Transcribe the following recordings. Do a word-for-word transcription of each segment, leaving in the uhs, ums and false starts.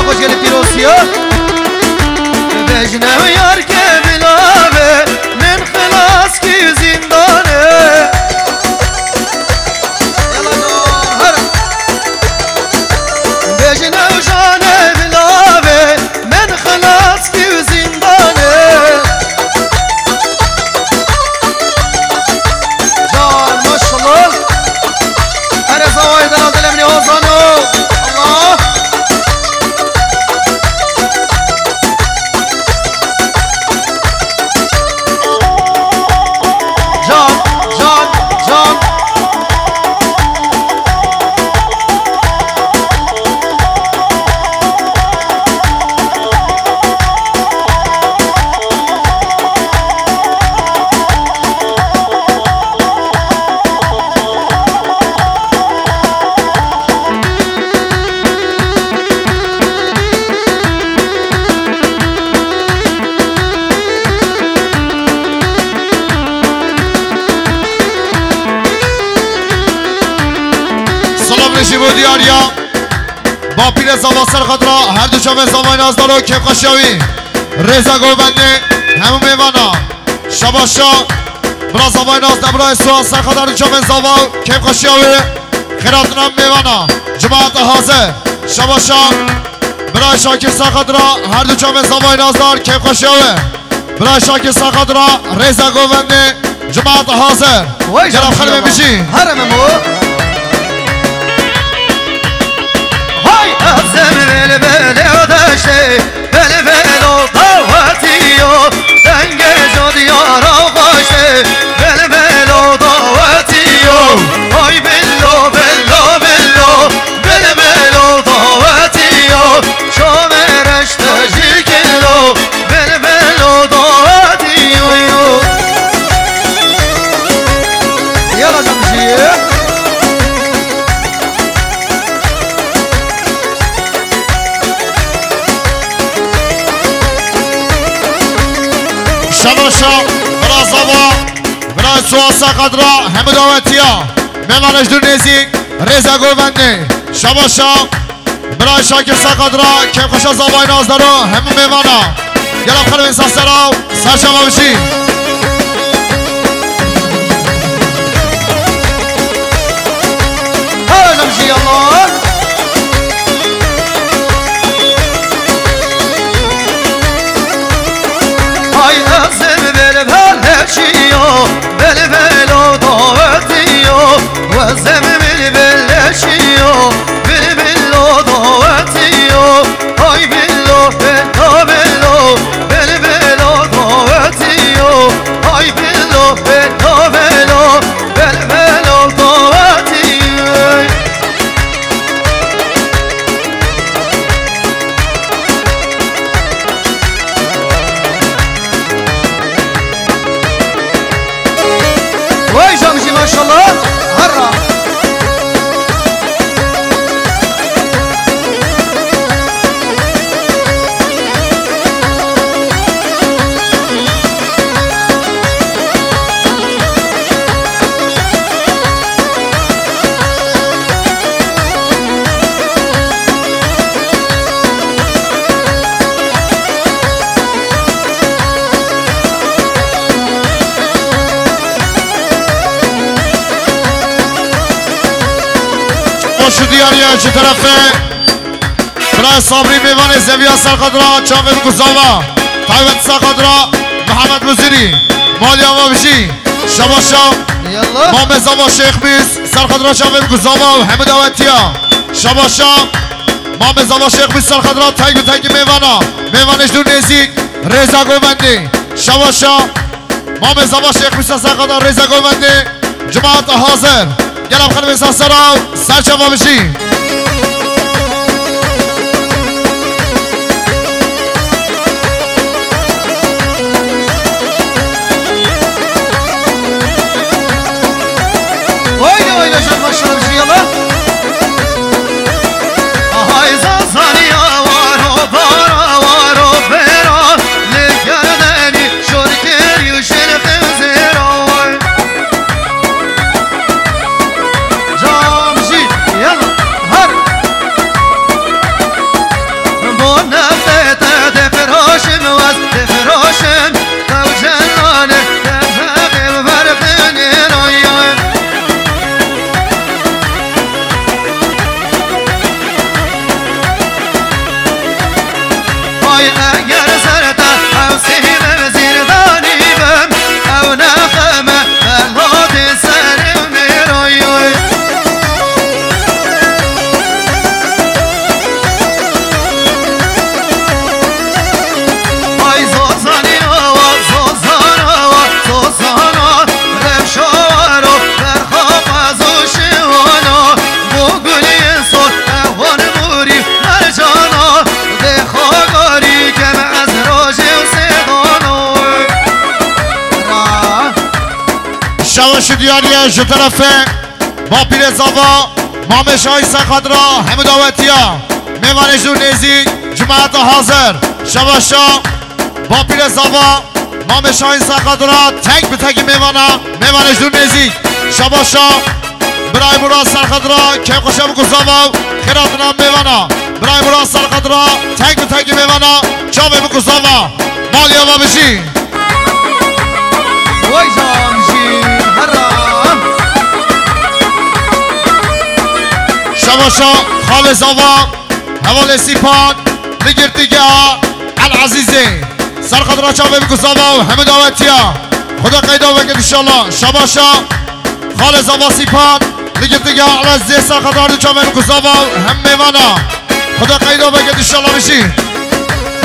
Hoş gelip Pirosiya. Bejne yar ke bilave, min xilas ki zindane. Yalla, hara. Bejne jane bilave, min xilas ki zindane. Can, maşallah. Erê zavayê delal dilê min ê Hozano. Allah. Can, can, can. Silav rêjî bo diyariya. Bapîrê zava ser xatira her du çavên zavayê nazdar û kêfxweşiya wî. Rêza govendê hemû mêvana. Şabaşa. Bira zavayê nazdar, birayê Suha ser xatira her du çavên zava û kêfxweşiya wî. Xêratina mêvana. Cemaeta hazir. Şabaşa. Birayê Şakir ser xatira her du çavên zavayê nazdar kêfxweşiya wî. Birayê Şakir ser xatira rêza govendê. Cemaat hazir. Vay Gel canım, xelme tamam. Bijî. Here Memo. Hay ezem bel bel deşte, bel bel o davetiyo, denge co diyara başte, bel bel o davetiyo. Hay bello, bello, bello, bel bel o davetiyo, şame reşte jikilo. Bel bel o dawetiyo. Yala camcî. Şabaşa, bira zava, bira Suha ser xatira hemû dawetiya. Mêvanê ji dûr nêzîk, rêza govendê. Şabaşa. Birayê Şakir ser xatira, kêfxweşa zavayê nazdar û hemû mêvana. Gel em xelbên ser sera û ser çava bijî. Her em jî Allah. Hay ez ê bel beleşiyo, bel belo dawetiyo, ez ê bel beleşiyo. Bilbilo dawetiyo, hay bilo, belo belo, bilbilo dawetiyo, hay bilo, belo belo, bilbilo dawetiyo. Vay camcî maşallah. Herra. Boşu diyariye ji terefe. Birayê Sabrî mêvanê zeviya ser xatira çavên ku zava. Taybet ser xatira Mihemed Muzirî. Maliya me bijî. Şabaşa. Yallah. Mame zava Şêx Bîs ser xatira çavên ku zava û hemû dawetiya. Şabaşa. Mame zava Şêx Bîs ser xatira tayg û taygî mêvana. Mêvanê ji dûr nêzîk. Rêza govendê. Şabaşa. Mame zava Şêx Bîs ser xatira rêza govendê. Cemaat hazir. Gel em xelbên ser sera û ser çava bijî. Oyna, oyna, can maşallah, bijî, yallah. Ahay zazaniya waro bara waro bera, li gerdenî şor kiriyo şêr xizêra. Camcî, yallah. Eger ser te ew sî be zîrdanî bim, ew nexeme belatê ser û mêrayî. Ay Zozanî awa, Zozan awa, Zozan a, rewşa wero, berxa pez û şiwana, bo guliyê sor, ewan mûrî mercana, dê xwe garî kem ez rojê û sêdana. Şewa şidiyariye ji terefê Bapîrê Zava, Mamê Şahî Serxedra, hemû dawetiya. Mêvanê ji nêzîk, cemaeta hazir. Şebaşa, Bapîrê Zava, Mamê Şahî Serxedra, tek bi tekî mêvana, mêvanê ji nêzîk. Şebaşa, Birayê Murad Serxedra, kêfxweşe biku zava û xêratina mêvana. Birayê Murad Serxedra, tek bi tekî mêvana, çavê biku zava. Maliya ve bijî. Vay can jî herra. Şebaşa xalê zava, hevalê Sîpan, li girtîgeha El Ezîzê. Serxedra çavê biku zava û hemû dawetiya. Xuda qeyda veket inşallah. Şebaşa xalê zava Sîpan, li girtîgeha El Ezîzê Serxedra du çavê biku zava û hem mêvana. Xuda qeyda veket inşallah bijî.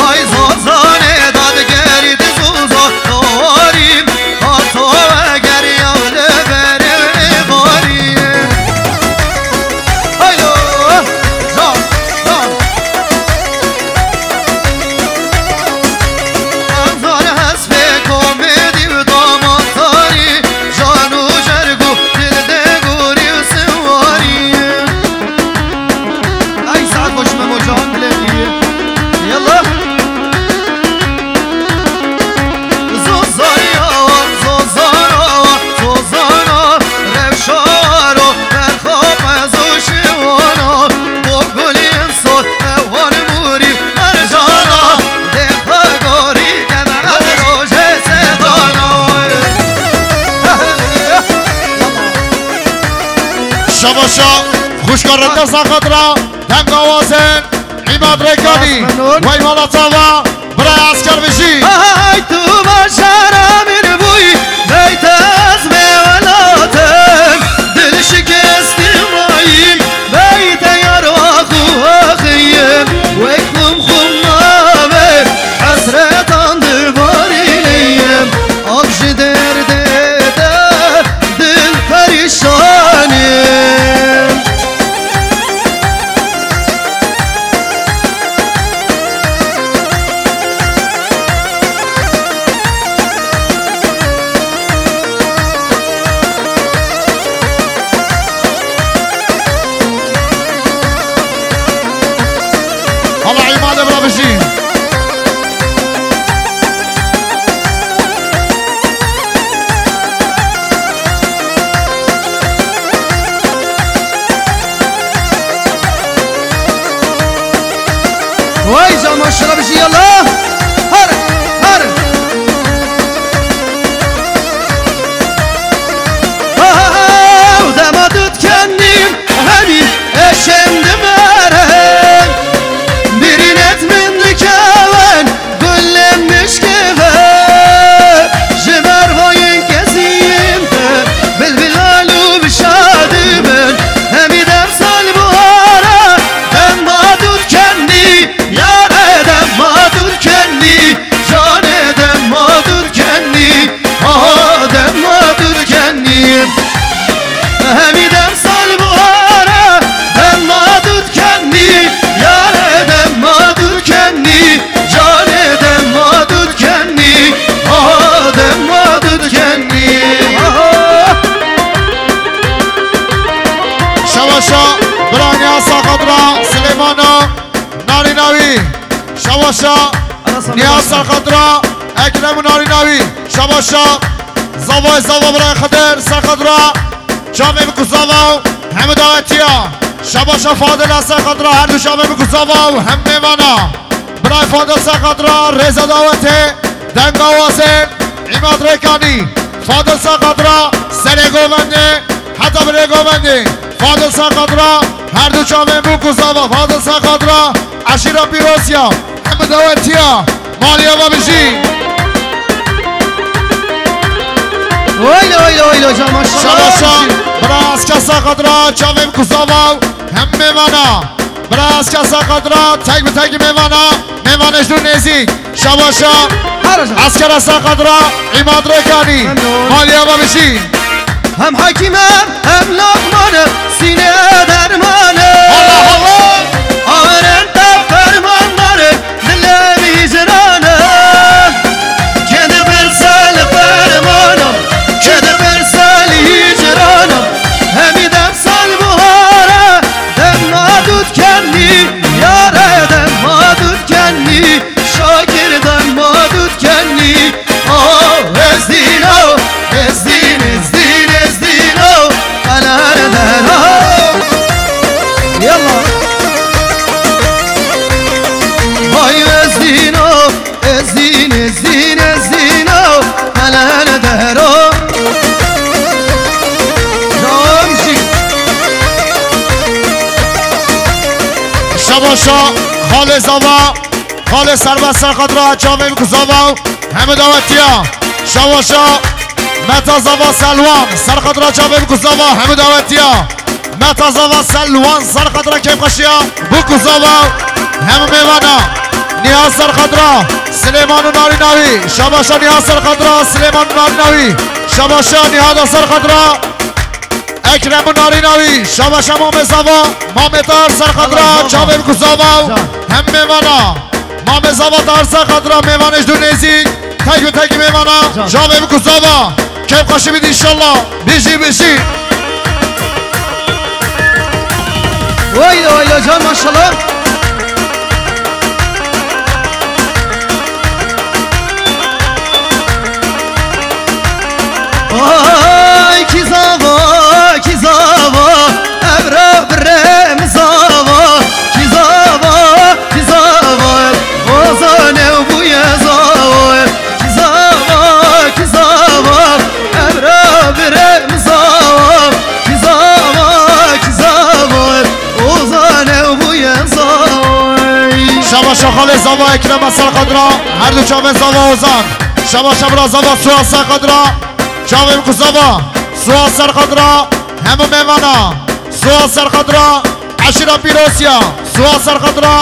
Ay Zozanê dadgerî di Zoza tawarî, hato eger yaw li berê êvarî. Haylo, zam, zam. Em zar hespê komedî û damatdarî, jan û cerg û dil de gorî û siwarî. Ay saet baş Memo Can Bilediye. Yallah. Zozaya, zozara, zozana, rewşaro, berxapez û şiwana, bo gulên sor, ewan mûrî mercana, dê xwe gorî keme ez rojê sêdana. Şebaşa, xwişka rete Serxedra, deng awazên Îmad Rêkanî, wey mala çava, birayê Esker bijî. Ay tu başara min bûyî, beyte ez bê welatim, dil şikestî mayî, beyte yar wax û waxiyim, wek xum xum navê, hesretan dibarîneyim, av ji derdê te, dil perîşanî. Allah îmade bira bijî. Vay can maşallah bijî yallah. Her, her. Haw dema dut kendim hemî eşendim eren. Birînet min dikewen Gulên mişkê ve, ji ber vayên kesî yên te, bilbil al û bi şadî bin. Hemî dem sal buhara, dem ma dût kendî, yare dem ma dût kendî, canê dem ma dût kendî, aha dem ma dût kendî. Hemî dem sal buhara, dem ma dût kendî, yare dem ma dût kendî. Canê dem ma dût kendî, aha dem ma dût kendî. Aha. Şebaşa, biraniya Saxadra, Silêmana, Narîna wî. Şebaşa, Niya Saxadra, Ekrem û Narîna wî. Şebaşa, zavay zava birayê Xedir, Saxadra. Çavê biku zava û hemû dawetiya. Şebaşa Fadil Serxedra her du çavê biku zava û hem mêvana. Birayê Fadil Serxedra rêza dawetê, deng awazê, Îmad Rêkanî. Fadil Serxedra serê govendê, heta birê govendê. Fadil Serxedra her du çavê biku zava. Fadil Serxedra eşîra pîroziya. Hemû Dawetiya. Maliya ve bijî. Oyle, oyle, oyle hocam, maşallah. Şabaşa. Bira esker ser xwe dira, çavê bi kuzava û hem mêvana. Bira esker ser xwe dira, tek bi tek mêvana. Mêvanê ji dûr nêzîk. Şabaşa. Her hocam. Esker ser xwe dira, Îmad Rêkanî. Memnun. Maliya ve bijî. Hem hekîm em, hem lokman em, sînê derman em. Allah Allah! Amirên te fermandar in, dilê wî hicran e. Kê dipirse li ferman em, kê dipirse li hicran em. Hemî dem sal buhar e, dem ma dût kenî, yare dem ma dût kenî. Şakir dem ma dût kenî. Oh, ez dîno, ez dîn, ez dîn, ez dîno. Qelere dera. Yalla. Vay ez dîno, ez dîn, ez dîn, ez dîno. Qelere dera. Camcî. Şabaşa, Xalê Zava. Xalê Serbest ser xwe dira, çavê bi kuzava û hemû dawetiya. Şabaşa Meta Zava Selwan ser xwe dira, çavê bi kuzava, hemû dawetiya. Meta Zava Selwan ser xwe dira, kêfxweşiya bi kuzava û hemû mêvana. Nihad ser xwe dira, Silêman û Narîna wî. Şabaşa Nihad ser xwe dira, Silêman û Narîna wî. Şabaşa Nihada ser xwe dira. Ekrem û Narîna wî, şabaşa Mamê Zava, Mamê Tahir ser xwe dira, çavê bi kuzava û hem mêvana. Mamê Zava Tahir ser xwe dira, mêvanê ji dûr nêzîk, tek bi tek mêvana, çavê bi kuzava. Kêfxweşî bidî inşallah. Bijî, bijî. Oyle, oyle hocam, maşallah. Ay kî zava, kî zava, evra birê min zava, kî zava, kî zava, ozane bûye zava, kî zava, kî zava, evra birê min zava, kî zava, kî zava, ozane bûye zava. Şabaşa Xalê Zava Ekrem ser xwe dira, her du çavên Zava Ozan. Şabaşa bira Zava Suha ser xwe dira, çavê bi kuzava. Suha ser xwe dira, hemû mêvana. Suha ser xwe dira, eşîra Pîrosiya. Suha ser xwe dira,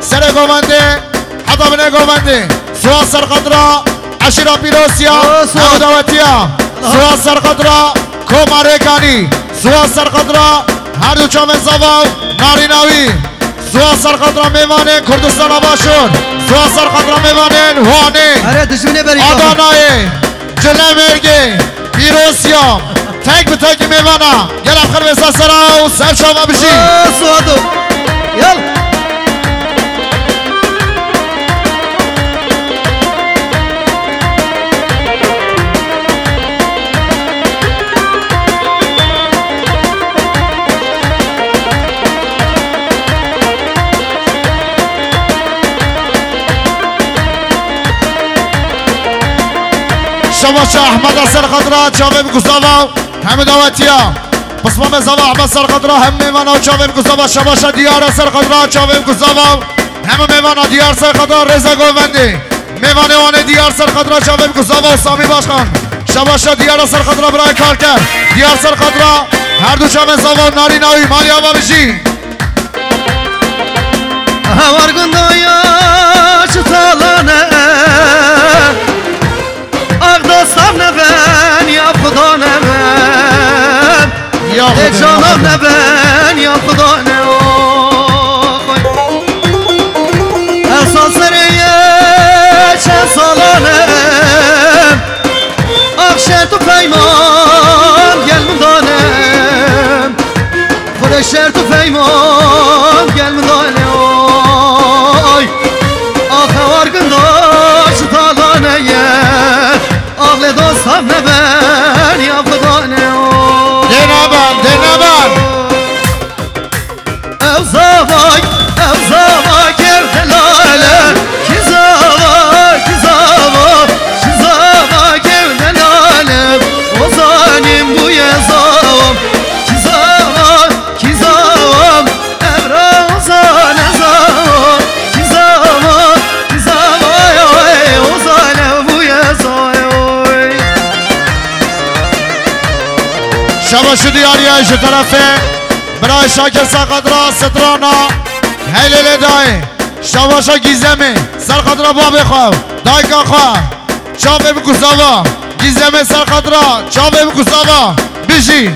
serê govendê, heta binê govendê. Suha ser xwe dira, eşîra Pîrosiya, hemû dawetiya. Suha ser xwe dira, Koma Rêkanî. Suha ser xwe dira, her du çavên Zava û Narîna wî. Suha ser xwe dira mêvanên Kurdistana Başûr. Suha ser xwe dira mêvanên Wanê, Adanayê, Cilemêrgê, Pîrosiya. Tek bi tek mêvana. Gel em xir vêsa sera û ser çava bijî. Suha do. Yal. Şabaşa Ehmeda ser xwe dira, çavê bi kuzava. Hemû dawetiya. Pismamê Zava Ehmed ser xwe dira, hem mêvana û çavê bi kuzava. Şabaşa Diyara ser xwe dira, çavê bi kuzava. Hemû mêvana Diyar ser xwe dira, rêza govendê. Mêvanê Wanê Diyar ser xwe dira, çavê bi kuzava û Samî Başkan. Şabaşa Diyara ser xwe dira, birayê Karker. Diyar ser xwe dira, her du çavên Zava û Narîna wî, maliya ve bijî. Hewar gundaya çi talane. Ax dostan ne ben, ya Xuda ne ben. Ya Xuda, ya Xuda. Ê canan ne ben, ya Xuda ne oy. Her sal serê ye çend salan e. Ax şert û peyman gel min dane. Xwedê şert û peyman gel min dane oy. Şabaş û diyariye ji terefê birayê Şakir ser xatira strana Heylêlê dayê. Şabaşa Gîzemê ser xatira babê xwe, dayika xwe. Çavê bi guzava Gîzemê ser xatira çavê bi guzava. Bijî.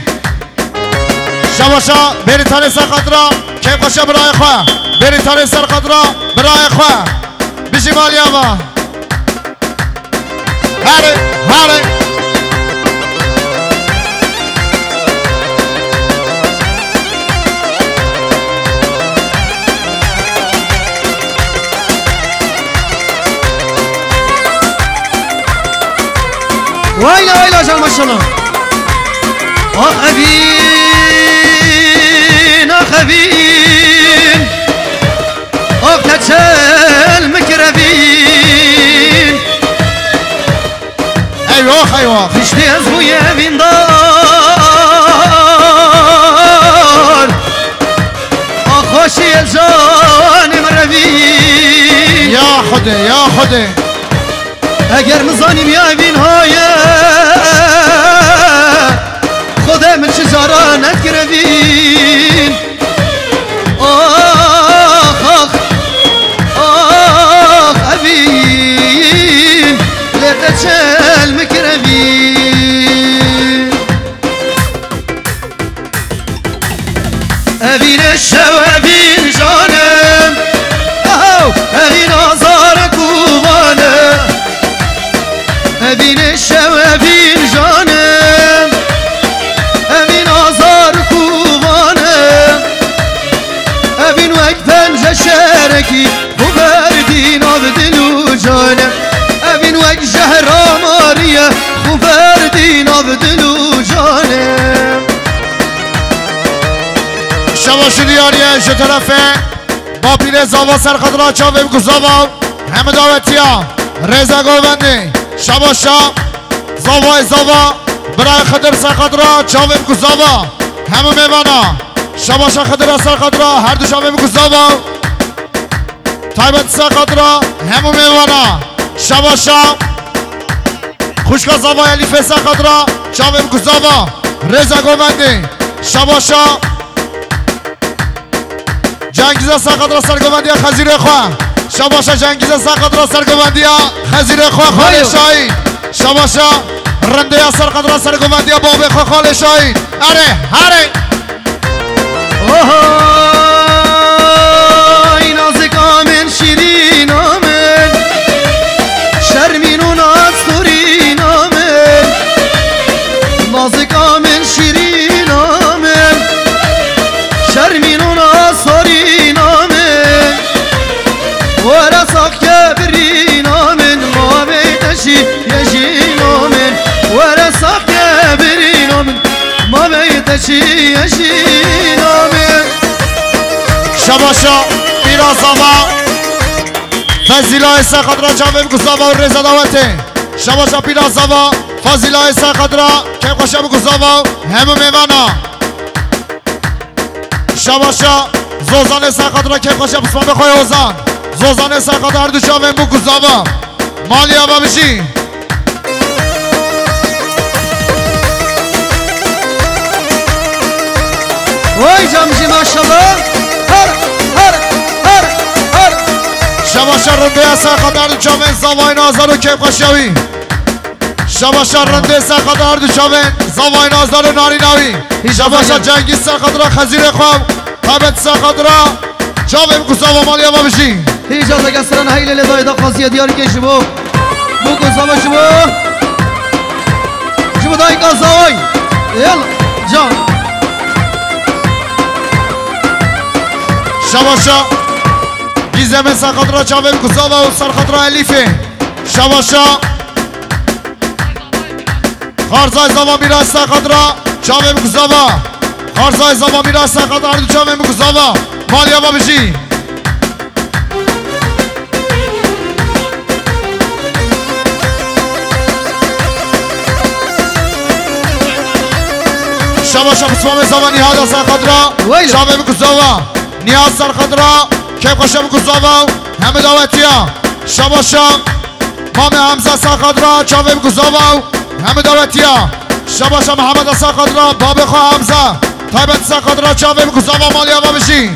Şabaşa Bêrîtanê ser xatira kêfxweşe birayê xwe. Bêrîtanê ser xatira birayê xwe. Bijî maliya me. Hare, hare. Wayla, wayla, can maşallah. Ah Evîn, ah Evîn. Ah te çel min kir Evîn. Eyvah, eyvah. Piştî ez bûye vîndar. Ah xweşî ez canê min revîn. Ya Xwedê, ya Xwedê. Eger min zanîbûya Evîn haye, Xwedê min çi cara nedikir Evîn. Ax, ax, ax, Evîn, lê te çel min kir Evîn. Evînê şew, Evîn canim. Aho! Evîn azar û kuvan e. Evînê şew, Evîn canim. Evîn azar û kuvan e. Evîn wek pence şerekî. Xwe berdî nav dil û canê. Evîn wek jehra marî ye, xwe berdî nav dil û canê. Şabaş û diyariye ji terefê bapîrê zava ser xatira çavê bi guzava hemû dawetiya rêza govendê. Şabaşa zavayê zava birayê Xidir ser xatira çavê bi guzava hemû mêvana. Şabaşa Xidira ser xatira her du çavê bi guzava. Taybet ser xatira hemû mêvana. Şabaşa xwişka zava Elîfê ser xatira çavê bi guzava. Rêza govendê. Şabaşa Cengîza ser xatira sergovendiya xezîrê xwe. Şabaşa Cengîza ser xatira sergovendiya xezîrê xwe Xalê Şahîn. Şabaşa Rindeya ser xatira sergovendiya babê xwe Xalê Şahîn. Erê, herê. Ohoy, nazika min, şîrîna min, şermîn û nastorîna min. Nazika min, şîrîna min, şermîn û nastorîna min. Were sax ke birîna min, mavê te şî ye jîna min. Were sax ke birîna min, mavê te şî ye jîna min. Şabaşa pîra zava Fezîlayê ser xatira çavê bi guzava û rêza dawetê. Şabaşa pîra zava Fezîlayê ser xatira kêfxweşe bi guzava û hemû mêvana. Şabaşa Zozanê ser xatira kêfxweşe pismamê xwe Ozan. Zozanê ser xatira her du çavên bû guzava. Maliya ve bijî. Vay cam jî maşallah. Her, her, her, her. Şabaşa Rindeya ser xatira her du çavên zavayê nazar û kêfxweşiya wî. Şabaşa Rindê ser xatira her du çavên zavayê nazar û narîna wî. Şabaşa Cengîz ser xatira xezîrê xwe. Taybet ser xatira çavê bi guzava Maliya ve bijî. Hîja zeke strana Heylêlê dayê daxwaziya Diyarbekir ji bo bu guzava ji bo ji bo dayika zavay. Yalla can. Şabaşa Gîzemê ser xatira çavê bi guzava û ser xatira Elîfê. Şabaşa Xarzay zava Mîra ser xatira çavê bi guzava. Xarzay zava Mîra ser xatira her du çavê bi guzava. Maliya ve bijî. Şabaşa pismamê zava Nîhada ser xatira çavê bi guzava. Nîhad ser xatira kêfxweşe bi guzava. Hemû dawetiya. Şabaşa Mamê Hemza ser xatira çavê bi guzava û hemû dawetiya. Şabaşa Mihemed Esa Qadra, babê xwe Hamza. Taybet Esa Qadra, çavê min ku zava malê ava bijî.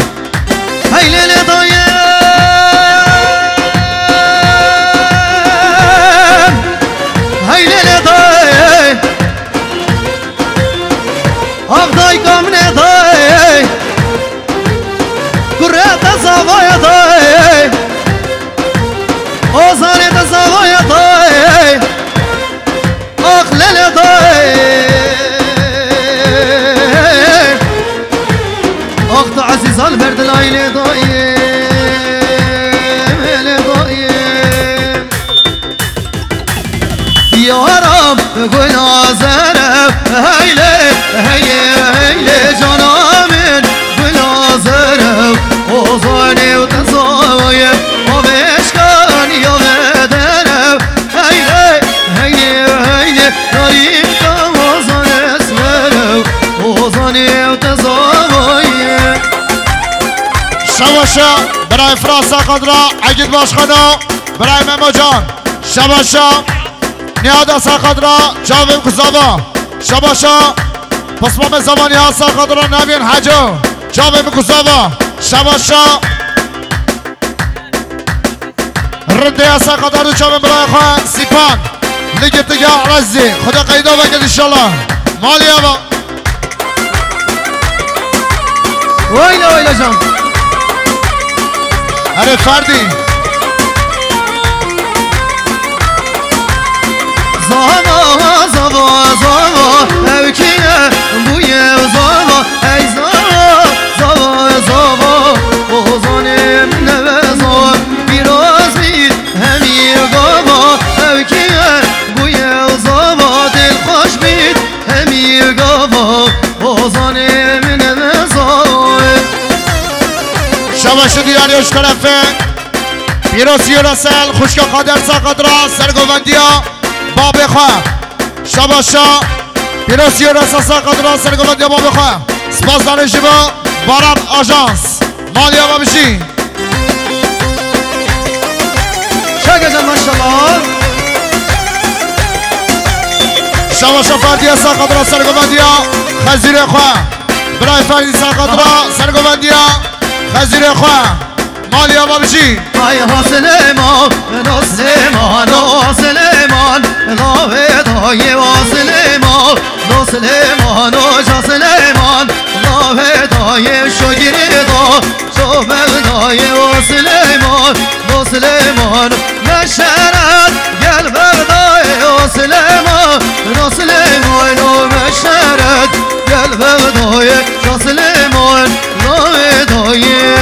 Hey lê lê dayê. Hey lê lê dayê. Av dayka min ê dayê. Kurê te zavaya dayê. Ozanê te zavaya dayê. Ax lele dayê. Ax tu ezîzan berdilay lê dayê. Lê dayê. Yaram gula zere heyle, heyle, heyle cana min gula zere. Ozanê û te zaye, aveşkan ya vedere. Heyle, heyle, heyle, narîka ozan esmere, ozanê û te zaye. Şabaşa, birayê Firas Saqadra, Egid Başkana, birayê Memo Can. Şabaşa, Nihada Saqadra, çavê min ku zava. Şabaşa, Pismamê Zava Nihad Saqadra, Navîn Heco, çavê min ku zava. Şabaşa, Rindê Esa Qadar û çavên birayê xwe Sîpan li girtîgeha Elezî. Xuda qeyda vekir înşallah. Malê ava. Oyna oyna can. Erê Ferdî. Zava, zava, zava, ew kî ye, bûye zava, ey zava, zava, zava, ozanê min neve zava, pîroz bît hemî gava, ew kî ye, bûye zava, dilxweş bît hemî gava, ozanê min neve zava. Şabaş û diyarê ji terefê Pîrozî Yûresel, xwişka Qader Saqadra, sergovendiya babê xwe. Şabaşa, Pîrozî Yûresel Saqadra, sergovendiya babê xwe. Spas dane ji bo Baran Ajans. Malê ava bijî. Şagecan maşallah. Şabaşa Ferdiya Saqadra, sergovendiya xezîrê xwe. Birayê Ferdî Saqadra, sergovendiya xezîrê xwe. Malê ava bijî. Ay ha Silêman, o Silêman, o Silêman, lavê dayê o Silêman, o Silêman, o ca Silêman, lavê dayê şogirê da, şo Bexdayê o Silêman, o Silêman, meşeret gel Bexdayê o Silêman, o Silêman, o meşeret gel Bexdayê, o Silêman, lavê dayê.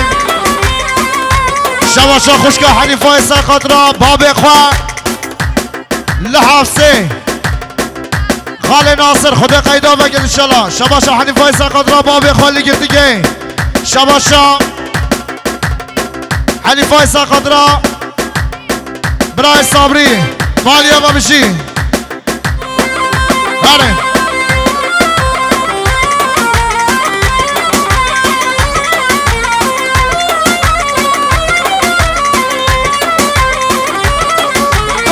Şabaşa xwişka Henîfayê Saqadra, babê xwe li Hafsê. Xalê Nasir, Xwedê qeyda veke înşallah. Şabaşa Henîfayê Saqadra, babê xwe li girtîgê. Şabaşa Henîfayê Saqadra, birayê Sabrî, malê ava bijî. Erê.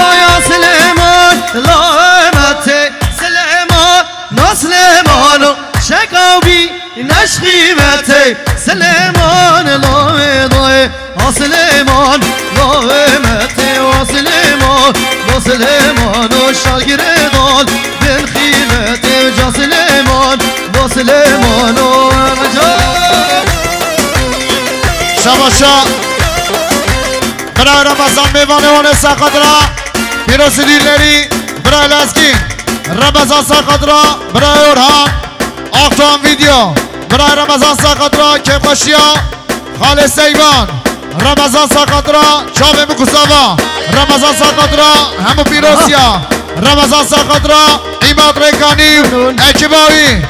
Aya Silêman, lametê Silêman, na Silêmano, şeka bî neşqîmetê Silêman, lametê. A Silêman, lavê metê, a Silêman, a Silêman, o şagirê dal, bin xîmetê, ca Silêman, a Silêman, o ca. Şabaşa, birayê Remezan, mêvanê wan ê Saqadra, pîrozî dînerî, birayê Lezgîn, Remezan Saqadra, birayê Orhan, Aktan Video, birayê Remezan Saqadra, kêfxweşiya, Xalê Seyban, Remezan Saqadra, çavê min ku zava, Remezan Saqadra, hemû pîroziya, Remezan Saqadra, Îmad Rêkanî, ekiba wî,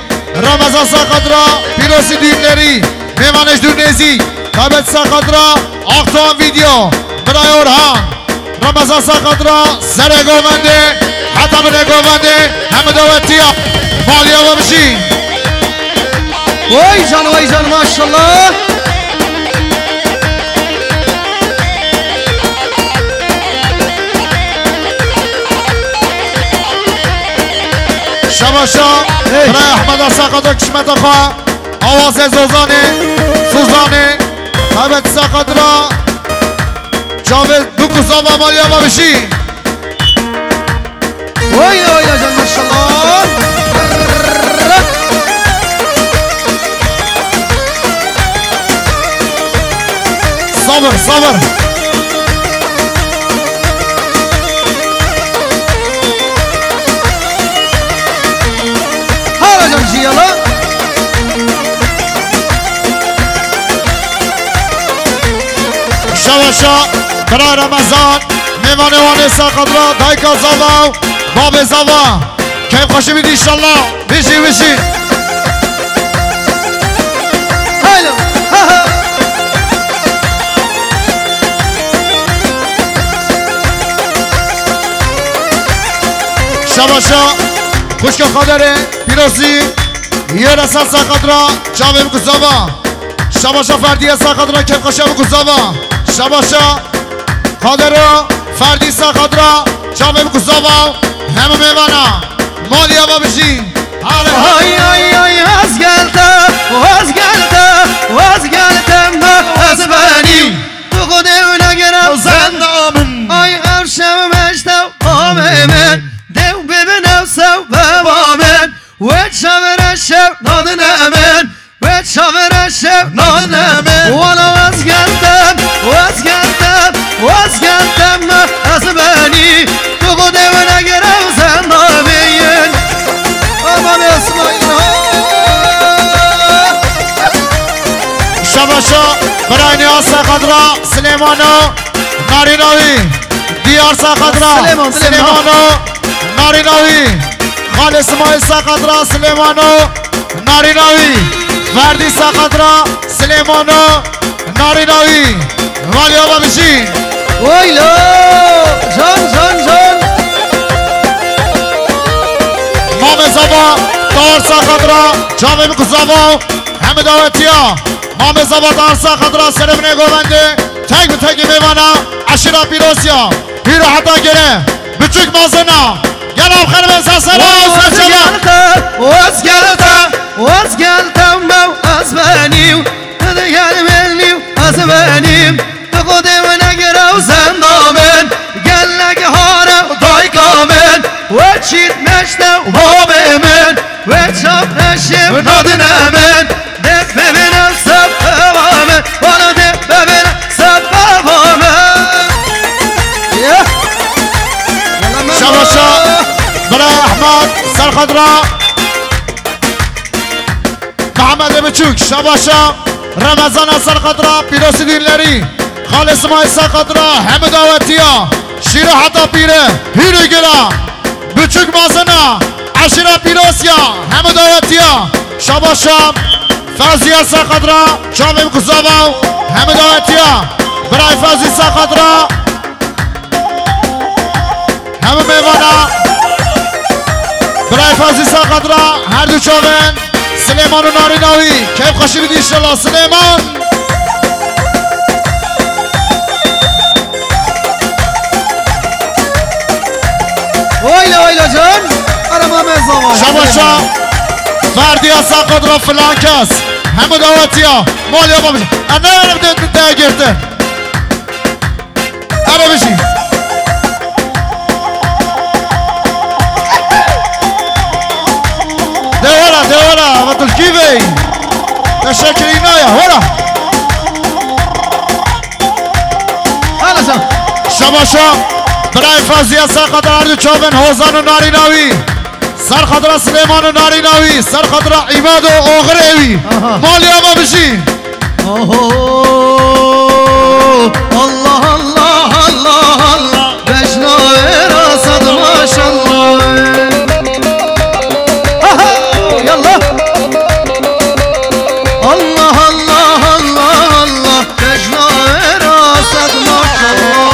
Remezan Saqadra, pîrozî dînerî, mêvanê ji dûr nêzî, Taybet Saqadra, Aktan Video, birayê Orhan, Remezan Saqadra, serê govendê, heta binê govendê, hemû dawetiya, malê ava bijî. Oy can, oy can, maşallah. Şaba Şa, hey. Bira Ehmeda Saqata kişmeta xwe. Awazê Zozanê, Suzanê, taybet Saqatra. Çavê du kuza ve maliya ve bişî. Oy, oy, ajan maşallah. Sabır, sabır. Hala can jiyala. Şeveşa, bira Remezan, mêvanê Wanê Saqatra, dayka zava, babê zava. Keyfxweşî bidî inşallah. Bijî, bijî. Haylo. Ha, ha. Şeveşa, xwişka Qaderê, pîrozî, yê resa Saqatra, çavê min ku zava. Şebaşa Ferdî ya Saqatra, keyfxweşa min ku zava. Şebaşa Qadero, Ferdî Saqatra, çavê min ku zava. Hemû mêvana, maliya ve bijî. Hale. Ay, ay, ay, ez gel te, ez gel te, ez gel te, me ez benî. Tu xwe dêw negire zenda min. Ay, ev şev meşte amê min. Dêw bibin ev sew beba min. Wê çavêre şev nadine min. Wê çavêre şev nadine min. Wala ez gel te, ez gel te, ez gel te, me ez benî. Tu xwe dêw negire zenda min. Aman Esmaîl, ha. Şebaşa, birayê Niyaz Saqatra, Silêmano, Narîna wî. Diyar Saqatra, Silêman, Silêman. Silêmano, Narîna wî. Xalê Simayîl Saqatra, Silêmano, Narîna wî. Ferdî Saqatra, Silêmano, Narîna wî. Maliya ve bijî. Waylo! Can, can, can! Mamê Zava, Tahar Saqatra, çavê min ku zava, hemî dawetiya. Mamê Zava, Tahar Saqatra, serê min ê govendê, tek bi tekî mêvana, eşîra pîroz ya. Hîro heta gere, biçûk mezin a. Gel ev xeribê ser ser, Waz ez gel te, waz gel te, waz gel te, mew ez benî. Diger mêlî ez benîm, tu xwe dêw negire û zenda min. Gelek hare dayka min, we çît meşte û babê min, we çap neşê û nadine min. Dê bibine sebeba min, wala dê bibine sebeba min. Yeah. Şebaşa, bira Ehmed, Serxedra. Mehemedê Biçûk, Şebaşa, Remezana Serxedra, Pîrozî Dînlerî, Xalê Simayî Serxedra, hemû dawetiya, şîro heta pîre, hîrê gira, biçûk mezina, eşîra pîroz ya, hemû dawetiya, Şebaşa, Fevziya Serxedra, çavê min ku zava, hemû dawetiya, birayê Fevzî Serxedra, Hemû mêvana, birayê Fevzî Serxedra, her du çavên Silêman û Narîna wî. Keyfxweşî bidî inşallah Silêman. Wayla wayla can. Arama me zava. Şebaşa, Ferdiya Serxedra filan kes. Hemû dawetiya. Maliya babij. Ene de, de, de girtin. Erê bijî. De were, de were, eve tu li kî vê? Teşekkür îna ya, were. Hele sen. Şebaşa, birayê Fevziya Serxedra, her du çavên Hozan û Narîna wî. Serxedra Silêman û Narîna wî, Serxedra Îmad û oxirê wî. Aha. Maliya me bijî. Oho, Allah, Allah, Allah, Allah, bejna wê ra sed maşallah. Aha, yallah. Allah, Allah, Allah, Allah, bejna wê ra sed maşallah.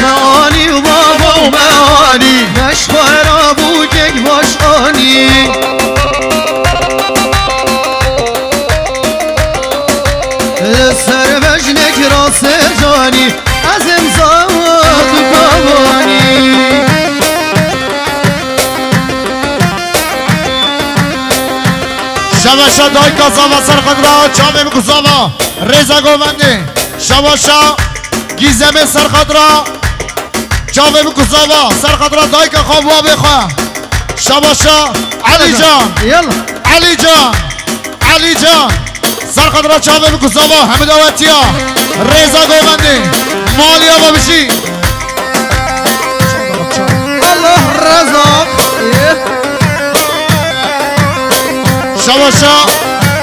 Me anî û bavo me anî, me ji xwe re bû kek baş anî. Li ser bejnek rastê canî, ez imza tu ka Şabaşa dayka zava ser xwe dira, çavê min ku zava, rêza govendê. Şabaşa Gîzemê ser xwe dira, çavê min ku zava, ser xwe dira dayka xwe û avê xwe. Şabaşa Elî Can. Yalla. Elî Can. Elî Can. Ser xwe dira çavê min ku zava, hemû dawetiya. Rêza govendê. Maliya ve bijî. Allah reza. Şabaşa.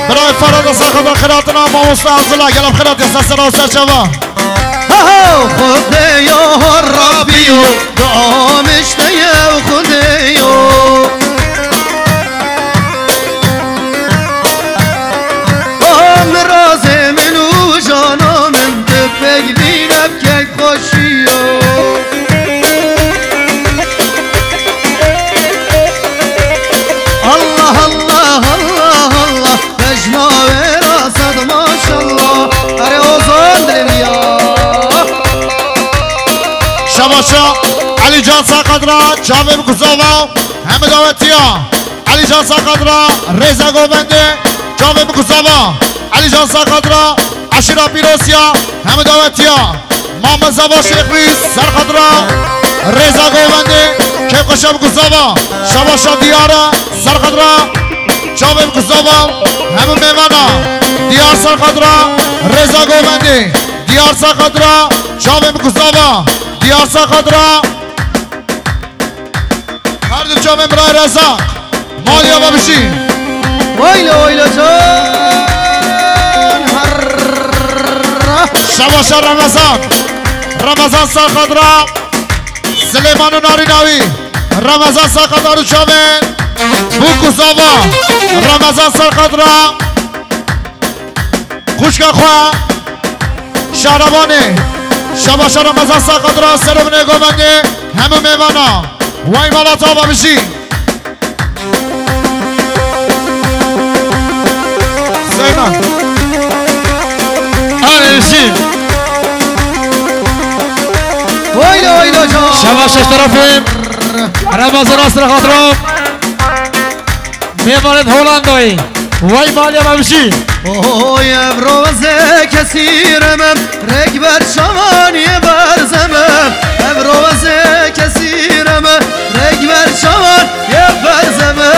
Birayê Ferhat, ser xwe dira xiratina mamosta Azila. Gel ev xirat ya ser sera û ser çava. Haha, Xwedê ya Rabbî yo, dua mişte ye Xwedê yo. Mirazê min û jana min di pêk dîne bikek xweşiyo. Allah, Allah, Allah, Allah, bejna wê ra sed maşallah. Erê Ozan dilê min ya. Şabaşa Elî Can ser xwe dira, çavê min ku zava, hemû dawetiya. Elî Can ser xwe dira, rêza govendê, çavê min ku zava. Elî Can ser xwe dira, eşîra pîrosiya, hemû dawetiya. Mame zava Şêx Rîz, ser xwe dira, rêza govendê, kêfxweşa min ku zava. Şabaşa Diyara, ser xwe dira, çavê min ku zava, hemû mêvana. Diyar ser xwe dira, rêza govendê. Diyar ser xwe dira, çavê min ku zava. Diyar ser xwe dira. Her du çavên birayê Rezaq. Maliya ve bijî. Waylo, waylo can. Harra. Şabaşa Remezan. Remezan ser xwe dira. Silêman û Narîna wî. Remezan ser xwe dira du çavên. Bûk û zava. Remezan ser xwe dira. Xwişka xwe Şehrevanê, Şabaşa Remezan ser xwe dira, ser û binê govendê, hemû mêvana. Wey mala te ava bijî. Seyna. Erê bijî. Waylo, waylo can. Şabaşa ji terefê Remezan ser xwe dira. Mêvanên Holandayê. Wey maliya me bijî. Oy, evro ez ê kesîr me, rêkber çavan yê berze me. Evro ez ê kesîr me, rêkber çavan yê berze me.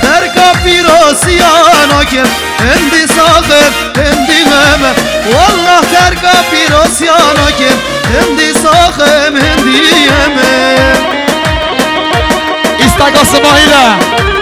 Terka pîrosiya nakim, hindî saxim, hindî me me. Wallah terka pîrosiya nakim, hindî saxim, hindî me me. Îstaka Simahîl e.